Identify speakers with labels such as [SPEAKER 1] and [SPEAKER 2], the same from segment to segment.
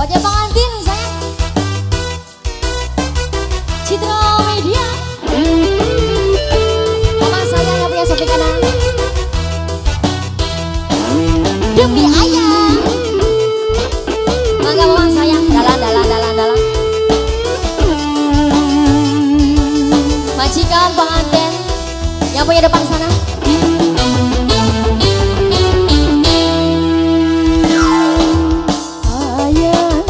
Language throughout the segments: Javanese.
[SPEAKER 1] Buat yang pengantin sayang Citra Media. Mama sayang yang punya samping kanan. Demi ayah. Mangga mama sayang, dalan dalan dalan dalan. Majikan pengantin yang punya depan sana. Ayah.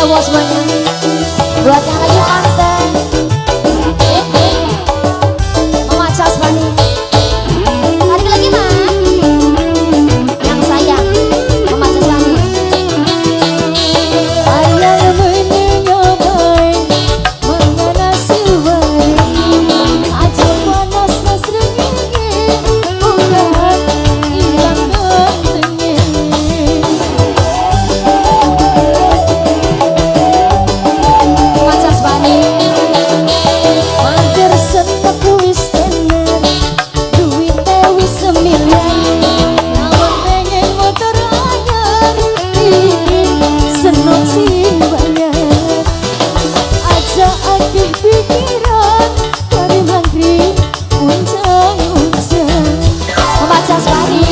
[SPEAKER 1] Spesial buat semuanya. Buat yang lagi pantai, Mama Casmani. Tarik lagi Ma. Yang sayang Mama Casmani.
[SPEAKER 2] Ayah menengabai mengana siwari aja panas nasrengenge bukan ilang gantenge.
[SPEAKER 1] Mama Casmani.
[SPEAKER 2] Mager sentek wis tenar, duwite wis semiliar, lawan pengen motor anyar, iki senok sing bayar. Aja akeh pikiran, kari mangkri uncang-uncang.
[SPEAKER 1] Mama Casmani.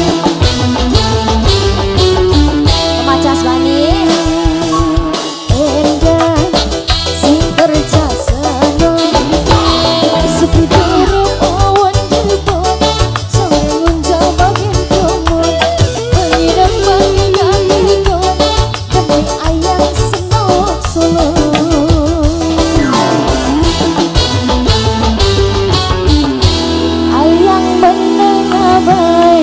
[SPEAKER 1] Mama Casmani.
[SPEAKER 2] Endah sing kerjasana, sepi turu awan jebot, sore ngunjang bagian kumut, pengirang mangan ikut, demi ayang senok solo. Ayang meneng abai,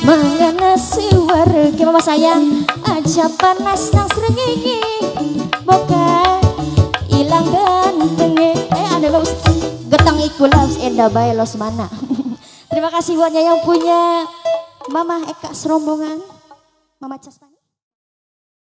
[SPEAKER 2] mangan nasi warga
[SPEAKER 1] Mama sayang.
[SPEAKER 2] Aja panas nang srengenge, boka ilang gantenge.
[SPEAKER 1] Ada los getang iku los enda bae los mana. Terima kasih buatnya yang punya Mama Eka serombongan Mama Casmani.